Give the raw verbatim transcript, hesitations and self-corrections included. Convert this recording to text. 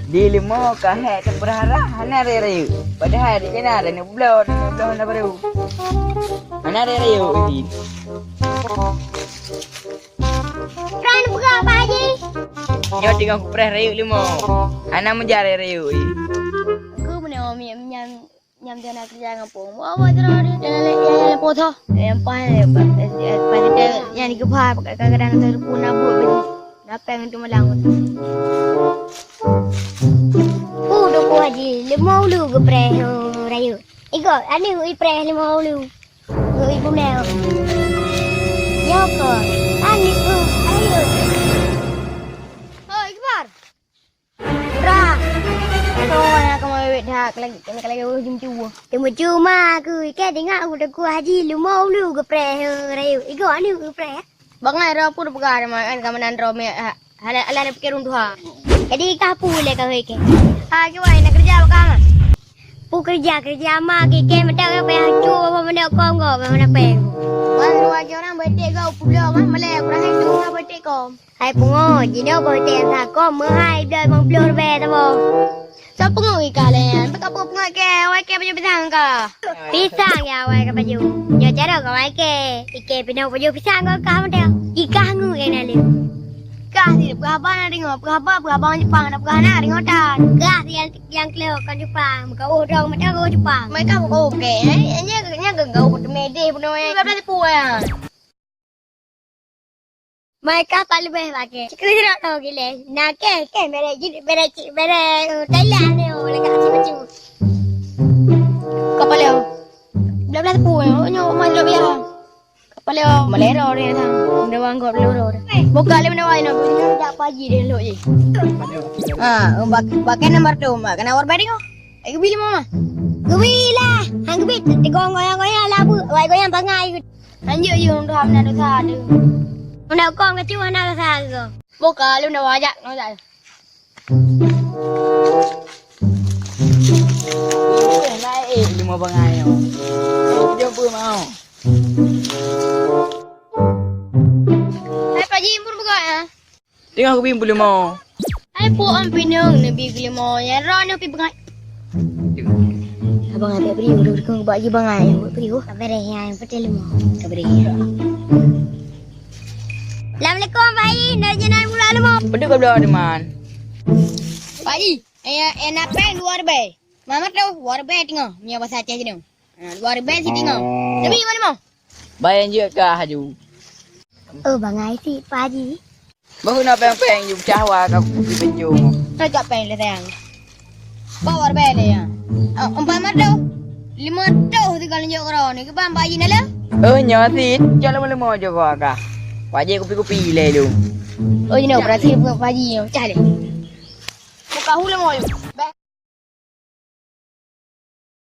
Di leumo ka hék teupeurah-rah hana rayeuk-rayeuk. Padahai di sinan ada neubloe, neubloe hana baru. Hana rayeuk-rayeuk di. Pran peugah Pak Haji. Nyoe teungoh kupreh rayeuk leumo. Hana meujar rayeuk-rayeuk. Aku beuna miet nyam Nyam jana keureuja ngon pong. Wah, wah, jera dia, dia lek, dia lek potoh. Yang paling, eh, eh, paling dia, yang digebha, kadang-kadang telepon nabuk bini. Dapeng tu malang. Uh, Teungku Haji, leumo ulu geupreh, oh, rayeuk. Igoe, ani ui preh leumo ulu. Ui gumel. Nyoe ko, ani, uh, rayeuk. Oh, Iqbar. Rah! Kau hana kamoe wet that, lagi, lagi, lagi, uh, jum cuba. Cuma, cuma aku, ikai dengar aku Teungku Haji leumo ulu geupreh, eh, rayeuk. Igoe ani geupreh, eh? Bangai droe pun peugah ada makan ka meunan droe mé, ha, hala, hala ada pikir untuha. Jadi kah pu lé kah hei ke? Ha, kiwai nak kerja apa kah? Pu kerja, kerja ma ke, ke meudak payah cu apa meudak kong go, mana peng. Wan dua orang betek go puluh mah, malai kurang itu mah betek kom. Hai pungo, jinoe boh teuh sa kong meuhai bloe limong ploh ribèe saboh. Soe pungo ika lé nyan? Bèk kapeue pungo kèe, awai kèe pajoh pisang ka. Pisang ya awai ka pajoh. Nyoe carông ka awai kèe. Ikèe pih nyoe pajoh pisang ka kah mantong. Ikah ngu kèe na lé. Kah sih, peugah haba na ringoe, peugah haba, peugah haba Jepang, na peugah na ringoe tan. Kah sih yang, yang kleuh kon Jepang, meukaoh dong mantong ka Jepang. Mai kah meukaoh kèe, eh? Nya, nya geugau teumèe deh bunoe. Dua belas ribu ya. Mai kah pat leubeh bak kèe. Cit keuh sidroe tho gilèe. Na kèe, kèe merek jih, merek cit, merek, eh, Thailand ni, oh, lagak cit bacut. Kapal lé, oh. Belah-belah teupeu, oh, nyoe rumah sidroe biasa. Kapal lé, oh. Malèe roh dia, sang. Benda wang kot lé roh dia. Buka lé benda wang, nak beli dak pagi dia lok je. Ha, bak-, pakai nomor tu, mak. Kena war baring, oh. Eh, geubi lé mama. Geubi lah. Han geubi, tegong goyang-goyang lah, bu. Wai goyang bangai. Lanjut yuk, untuk hamna dosa tu. Nak kong kacau hana rasa ke? Boka lu nak wajak, nak wajak. Naik, eh, lima bangai. Jumpa mau. Hai, Pak Haji, pun buka ya? Teungoh geubi peuleumô. Hai po ôn pineung neubi geuleumô, ya droeneuh pi beungat. Abang abéh bri ureueng keu bak jih bangai, bri uh. Ka beureh nyan, peuté leumô. Ka beureh nyan. Assalamualaikum, Pak Haji. Dari jalan mula leumô. Peue ka bloe teuma? Pak Haji, eh, eh, na péng dua ribèe. Mamat tu, dua ribèe teungoh. Nyoe basa Aceh jinoe. Ha, dua ribèe siteungoh. Neubi meuleumô. Bayang jeuet kah aju. Oh, bangai sit, Pak Haji. Bah na péng-péng ju pecah wa ka kupi pencung. Tajak péng le sayang. Power bele ya. Oh, empat madu. Lima ratus tiga lenjok kero ni. Kebang Pak Haji nala? Oh, nyo sit. Cok lama-lama je kau kah. Wajib kupi-kupi le lu. Oh, you know, berarti Pak Haji ni pecah le. Buka hulu mo.